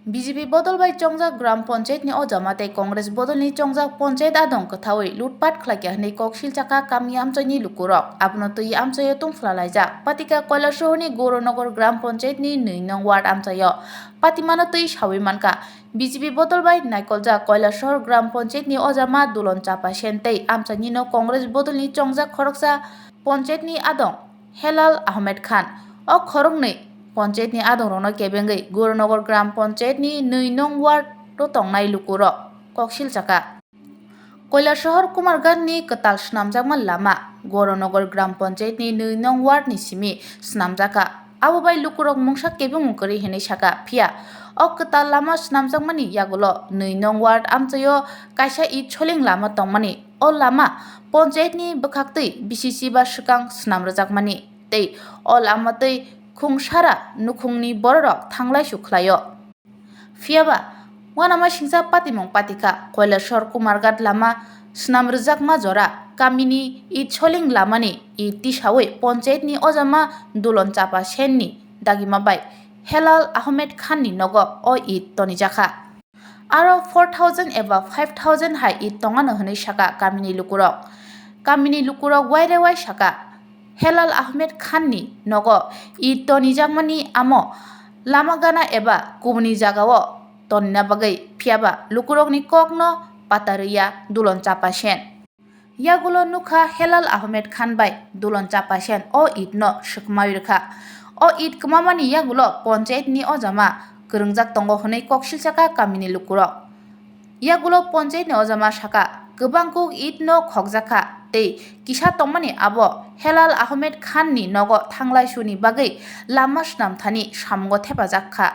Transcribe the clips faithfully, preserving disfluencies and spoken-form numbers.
B J P bodol bai chongjak Gram Panchayat ni ojama tei Congress bodol ni chongjak Panchayat adong kwthaui lutpat khlaikha hwnwi kok silchakha kami amchaini lukurok. Abono twi amchaio tungphla laijak. Patika Koilasahar ni Gouronagar Gram Panchayat ni nwi nong ward amchaio patimano twi saui mankha. B J P bodol bai naikoljak Koilasahar Gram Panchayat ni ojama Dulon Chapa Sen tei amchaini no Congress bodol ni chongjak khoroksa Panchayat ni adong Helal Ahmed Khan. O khoroknwi Panchayat ni adongrokno kebengwi Gouronagar Gram Panchayat ni nwi nong ward o tongnai lukurok kok silchakha. Koilasahar Kumarghat ni kwtal swnamjakma lama Gouronagar Gram Panchayat ni nwi nong ward ni simi swnamjakha. Abo bai lukurok mungsa kebengmung kwrwi hwnwi sakha. Phiya o kwtal lama swnamjakmani yagulo nwi nong ward amchaio kaisa it soling lama tongmani. O lama Panchayat ni bwkhaktwi B C C ba swkang swnam rwjakmani tei o lama twi khungsara nukhungni bororok thanglaisu khlaio. Phiyaba uanama singcha patimung patikha Koilasahar Kumarghat lama swnam rwjakma jora kamini it soling lamani it tisaui Panchayat ni ojama Dulon Chapa Sen ni dagima bai Helal Ahmed Khan ni nogo o it tonijakha. Aro four thousand eba five thousand hai it tongano hwnwi sakha kamini lukurok. Kamini lukurok waire wai sakha, Helal Ahmed Khan ni nogo it tonijakmani amo lama gana eba kubuni jagao tonina bagwi, phiyaba lukurokni kokno patarwiya Dulon Chapa Sen. Yagulo nukha Helal Ahmed Khan bai Dulon Chapa Sen o it no swkmawi rwkha. O it kwmamani yagulo Panchayat ni ojama kwrwngjak tongo hwnwi kok silchakha kamini lukurok. Yagulo Panchayat ni ojama sakha, kwbang kuk it no khokjakha tei kisa tongmani abo Helal Ahmed Khan ni nogo thanglai suni bagwi lama swnam thani samungo thepajakkha.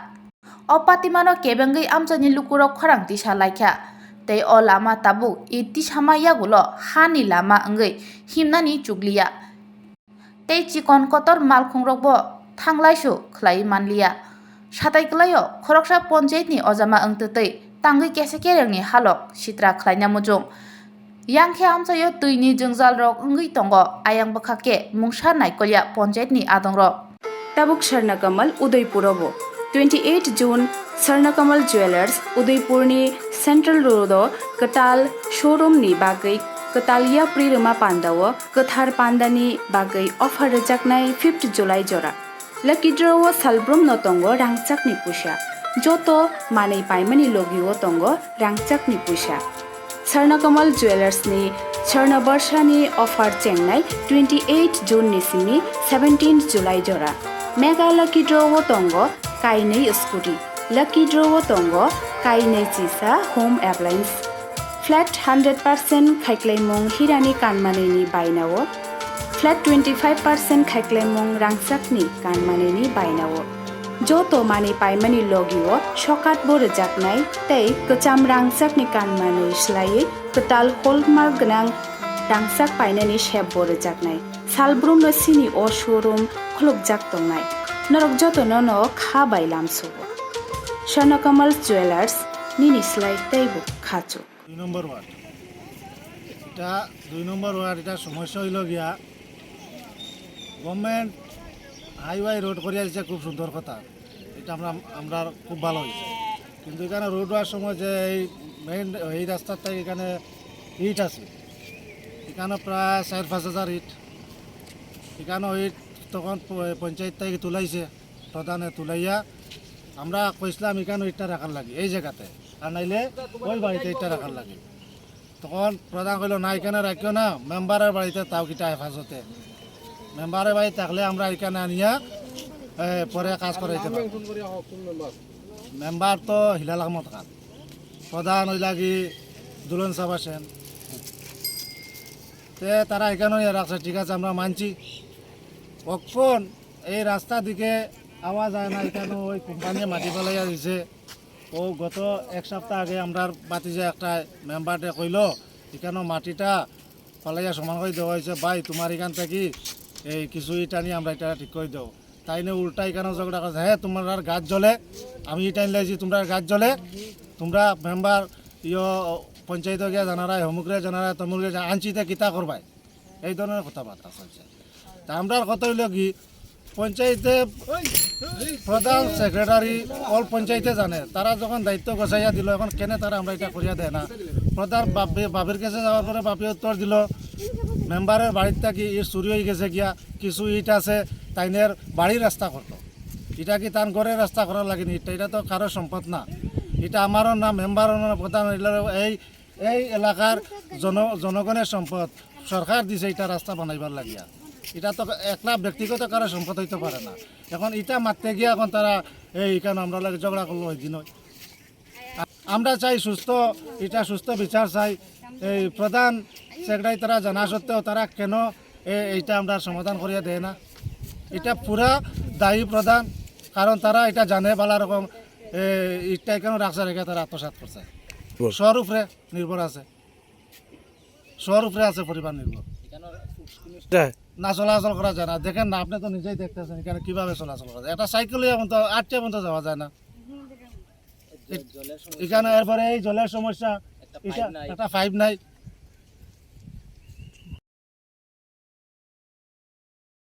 O patimano kebengwi amchaini lukurok khorang tisa laikha, tei o lama tabuk it tisama yagulo hani lama wngwi himnani chukliya. Tei chikon kotor malkhungrokbo thanglaisu khlaiwi manliya. Satai kwlaio khoroksa Panchayat ni ojama wngtwtwi tangwi kesa kerengni halok sitra khlaina muchung. Yang khe amchaio twini jwngjalrok wngwi tongo, ayang bwkha khe mungsa naikolya Panchayat ni adongrok. Tabuk Sarnakamal Udaipuro bo twenty eight June Sarnakamal Jewelers Udaipurni Central Road o kwtal showroom ni bagwi kwtal yapri rwma pandao kwthar pandani bagwi offer rwjaknai fifth July jora. Lucky draw o salbrum no tongo rangchakni puisa. Joto manwi paimani logi o tongo rangchakni puisa. Sarnakamal Jewelers ni Sarna Barsha ni offer chengnai twenty eight June ni simi seventeen July jora. Mega Lucky Draw o tongo kainwi scooty. Lucky Draw o tongo kainwi chisa home appliance. Flat hundred percent khaiklaimung hirani kanmanini bainao. Flat twenty five percent khaiklaimung rangchakni kanmanini bainao. Joto manwi paimani logio sokat bo rwjaknai tei kwcham rangchakni kanmanwi swlaiwi kwtal hallmark gwnang rangchak painani sep bo rwjaknai. Salbrumno sini o showroom khulukjak tongnai. Norok jotono no kha bai lamsugo. Swarnakamal Jewelers, nini slai teibo khachu. দুই নম্বর ওয়ার্ড। এটা দুই নম্বর ওয়ার্ড, এটা সমস্যা হইল গিয়া, government highway road করিয়া দিছে, খুব সুন্দর কথা, এটা আমরা, আমরা খুব ভালো হয়েছে। কিন্তু এখানে রোড হওয়ার সময় যে এই মেইন, এই রাস্তার থেকে এখানে ইট আছে, এখানে প্রায় চার পাঁচ হাজার ইট, এখানে ইট তখন প-, পঞ্চায়েত থেকে তুলাইছে, প্রধানে তুলাইয়া আমরা কইছিলাম এখানে ইটটা রাখার লাগি এই জায়গাতে, আর নাইলে ওই বাড়িতে ইটটা রাখার লাগি। তখন প্রধান কইল, "না, এখানে রাখিও না, মেম্বারের বাড়িতে তাও কিটা হেফাজতে, মেম্বারের বাড়ি থাকলে আমরা এখানে আনিয়া, এ, পরে কাজ করাইতে পারবো।" মেম্বার তো হিলাল আহমদ খান, প্রধান ওই লাগি দুলন সাবা সেন। তে তারা এখানেও ইয়ে রাখছে, ঠিক আছে, আমরা মানছি। এখন এই রাস্তা দিকে আওয়া যায় না, এখানে ওই কোম্পানি মাটি ফেলাইয়া দিছে। ও গত এক সপ্তাহ আগে আমরার ভাতিজা একটা মেম্বারে কইলো, "এখানে মাটিটা ফালাইয়া সমান করে দেওয়া হয়েছে, ভাই, তোমার এখান থেকে এই কিছু ইট আনি আমরা এটা ঠিক করে দেবো।" তাই নিয়ে উল্টা এখানে ঝগড়া করছে, "হ্যাঁ, তোমার আর গাছ জ্বলে, আমি ইট আনলে যে তোমরা গাছ জ্বলে, তোমরা মেম্বার, ইয়ো, পঞ্চায়েত গিয়া জানারায়, হমুকরে জানারায়, তমুকরে জানা-, আনছি, তে কিতা করবায়?" এই ধরনের কথাবার্তা চলছে। তা আমরার কথা হইলো কি, পঞ্চায়েতে প্রধান সেক্রেটারি অল পঞ্চায়েতে জানে, তারা যখন দায়িত্ব গোছাইয়া দিল, এখন কেন তারা আমরা এটা করিয়া দেয় না? প্রধান বাপে-, বাপের কাছে যাওয়ার পরে বাপে উত্তর দিল, মেম্বারের বাড়ির থাকি ইট চুরি হয়ে গেছে গিয়া, কিছু ইট আছে, তাইনের বাড়ির রাস্তা করতো। এটা কি তান ঘরের রাস্তা করার লাগেনি? এটা, এটা তো কারো সম্পদ না, এটা আমারও না, মেম্বারও না, প্রধান হইল এই, এই এলাকার জন-, জনগণের সম্পদ। সরকার দিছে এটা রাস্তা বানাইবার লাগিয়া, এটা তো একলা ব্যক্তিগত কারো সম্পদ হইতে পারে না। এখন এটা মারতে গিয়া এখন তারা এই এখানে আমরা লাগে ঝগড়া করলো ওই দিন। আমরা চাই সুস্থ, এটা সুস্থ বিচার চাই। এই প্রধান সেক্রেটারি তারা জানা সত্ত্বেও তারা কেন এ-, এইটা আমরা সমাধান করিয়া দেয় না? এটা পুরা দায়ী প্রধান, কারণ তারা এটা জানে ভালো রকম, এ, ইটটা কেন রাখছে রেখে তারা আত্মসাৎ করছে। বল। শহর উপরে নির্ভর আছে, শহর উপরে আছে পরিবার নির্ভর। এটা না চলাচল করা যায় না, দেখেন না, আপনি তো নিজেই দেখতেছেন এখানে কিভাবে চলাচল করা যায়। একটা সাইকেল এখন তো আটকে পর্যন্ত যাওয়া যায় না। এ-, এখানে এরপরে এই জলের সমস্যা, একটা এটা পাইপ নাই। একটা পাইপ নাই।